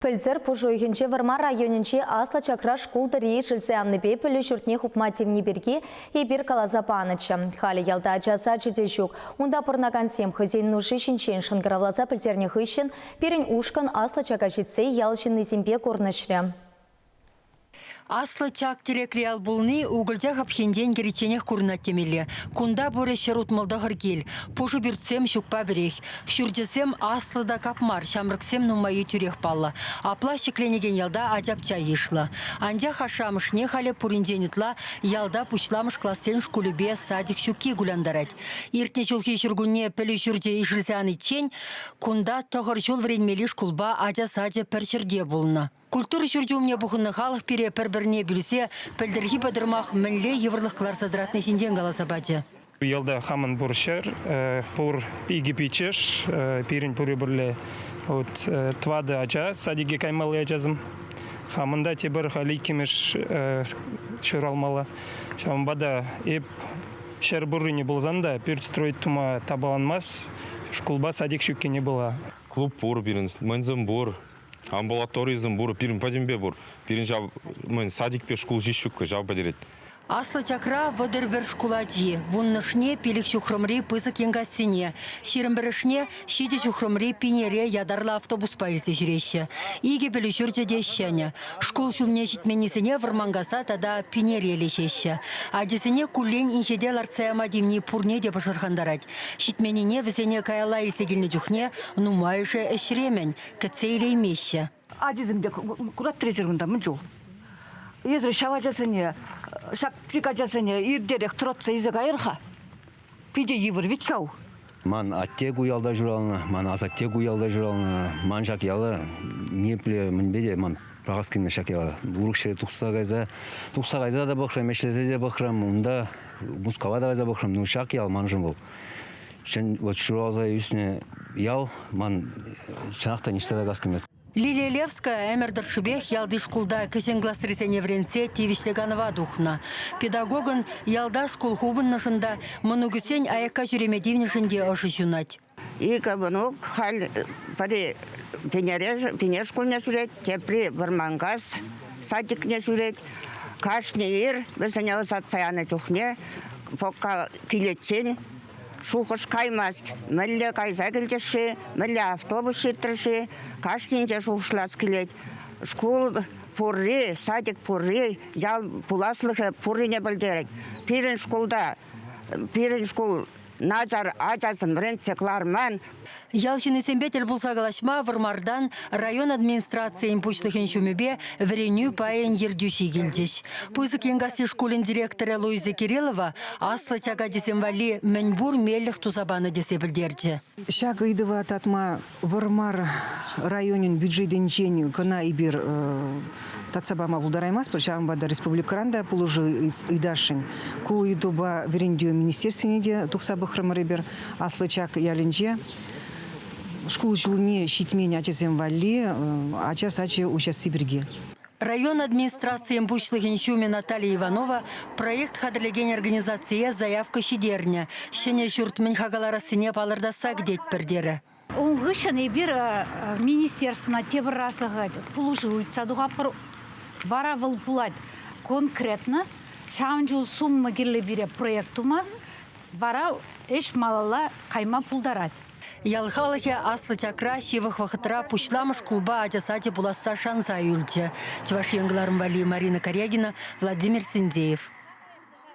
Пӗлтӗр пуш уйӑхӗнче Вӑрмар районӗнчи Аслӑ Чакра шкул тӑрри ишӗлсе аннипе пӗлӳ ҫуртне хупма тивни пирки эпир каласа панӑччӗ. Халӗ ялта ача сачӗ те ҫук. Унта пурӑнакансем хӑйсен нуши ҫинчен шӑнкӑравласа пӗлтернӗ хыҫҫӑн пирӗн ушкӑн Аслӑ Чака ҫитсе ял ҫыннисемпе курнӑҫрӗ. Аслӑ Чак тӗреклӗ ял пулни укӑлча хапхинчен кӗричченех курӑнать темелле. Кунта пурӗ 169 кил. Пушӑ пӳртсем ҫукпа пӗрех. Ҫурчӗсем аслӑ та капмар, ҫамрӑксем нумаййи тӳрех паллӑ. Апла ҫӗкленекен ялта ачапча йышлӑ. Анчах ашшӗ-амӑшне халӗ пуринчен ытла ялта пуҫламӑш классен шкулӗпе садик ҫукки кулянтарать. Иртнӗ ҫулхи ҫуркунне пӗлӳ ҫурчӗ ишӗлсе аниччен кунта тӑхӑр ҫул вӗренмелли шкулпа ача сачӗ пӗр ҫӗрте пулнӑ. Культура ҫурчӗ умне пухӑннӑ халӑх пире пӗр-пӗрне пӳлсе пӗлтӗрхи пӑтӑрмах мӗнле йывӑрлӑх кӑларса тӑратни ҫинчен каласа пачӗ. Ялта хамӑн пур ҫӗр, пур икӗ пиччӗш, пирӗн пурӗ пӗрле вот тӑватӑ ача, садике каймалли ачасем. Хамӑн та тепӗр халь иккӗмӗш ҫуралмалла. Ҫавӑнпа та эп ҫӗр пуррине пулсан та пӳрт строить тума тапаланмас, шкулпа садик ҫуккине пула. Клуб пур пирӗн, мӑнсем пур. Амбулаторисем пур, пирӗн пӗтӗмпе пур. Пирӗн ҫав мӗн садикпе шкул ҫеҫ ҫуккӑ, ҫав пӗтерет. Аслӑ Чакра 31 шкул ачи, вуннӑшне пилӗк ҫухрӑмри Пысӑк Енкассине, 21-шне ҫичӗ ҫухрӑмри Пинере ятарлӑ автобуспа илсе ҫӳреҫҫӗ. Икӗ пӗлӳ ҫурчӗ те ҫӗнӗ. Шкул ҫулне ҫитменнисене Вӑрманкаса тата Пинере леҫеҫҫӗ. Ачасене куллен инҫете лартса яма тивни пурне те пӑшӑрхантарать. Ҫитменнине вӗсене каялла илсе килнӗ чухне нумайӑшӗ ӗҫре-мӗн. кӗтсе илеймеҫҫӗ. Ачисем те кураттӑр эсир кунта мӗн чул. Эсир ҫав ачасене, ҫак пӗчӗк ачасене иртерех тӑратса илсе кайӑр-ха. Питӗ йывӑр вӗт-ха у. Ман атте ку ялта ҫуралнӑ, ман асатте ку ялта ҫуралнӑ. Ман ҫак яла ниепле мӗнпе те ман пӑрахас килмест ҫак яла. Урӑх ҫӗре тухса кайса, тухса кайса та пӑхрӑм, ӗҫлесе те пӑхрӑм, унта Мускава та кайса пӑхрӑм. Ну ҫак ял маншӑн вӑл Ҫӗн вот ҫуралса ӳснӗ ял ман чӑнах та ниҫта та кас килмест. Лилия Левская ӗмӗр тӑршшӗпех ялти шкулта кӗҫӗн класрисене вӗрентсе тивӗҫлӗ канӑва тухнӑ. Педагогӑн ялта шкул хупӑннӑшӑн та, мӑнукӗсен аякка ҫӳреме тивнӗшӗн те ӑшӑ ҫунать. Икӗ мӑнук халь пӗри Пинере, Пинер шкулне ҫӳрет, тепри Вӑрманкас садикне ҫӳрет. Кашни ир вӗсене ӑсатса янӑ чухне пока киличчен шухӑш каймасть. Мӗнле кайса килчӗ-ши, мӗнле автобус ҫитрӗ-ши, кашнинче шухӑшлас килет. Шкул пурри, садик пурри ял пуласлӑхӗ пуррине пӗлтерет. Пирӗн шкулта, пирӗн шкул начар ачасем вӗрентсе кӑларман. Ял ҫыннисемпе тӗл пулса калаҫма Вӑрмартан район администрацийӗн пуҫлӑхӗн ҫумӗпе вӗренӳ пайӗн ертӳҫи килчӗҫ. Пысӑк Енкасси шкулӗн директорӗ Луиза Кириллова Аслӑ Чак ачисем валли мӗнпур меллӗх туса панӑ тесе пӗлтерчӗ. Ҫак ыйтӑва татма Вӑрмар районӗн бюджетӗнчен кӑна эпир татса пама пултараймастпӑр. Ҫавӑнпа та республикӑран та пулӑшу ыйтасшӑн. Ку ыйтупа вӗрентӳ министерствине те тухса пӑхрӑмӑр эпир. Аслӑ Чак ялӗнче шкул ҫулне ҫитмен ачасем валли ача сачӗ уҫасси пирки. Район администрацийӗн пуҫлӑхӗн ҫумӗ Наталья Иванова проект хатӗрлекен организацие заявка ҫитернӗ. Ҫӗнӗ ҫурт мӗн хакаларассине палӑртасса кӗтетпӗр терӗ. Ун хыҫҫӑн эпир министерствӑна тепӗр раз пулӑшу ыйтса тухатпӑр. Вара вӑл пулать конкретно. Ҫавӑн чул сумма кирлӗ пире проект тума. Вара ӗҫ малалла кайма пултарать. Ял халӑхӗ Аслӑ Чакра ҫывӑх вӑхӑтра пуҫламӑш клуба ача сачӗ пуласса шанса юлчӗ. Чӑваш Ен кӑларӑм валли Марина Карягина, Владимир Синдеев.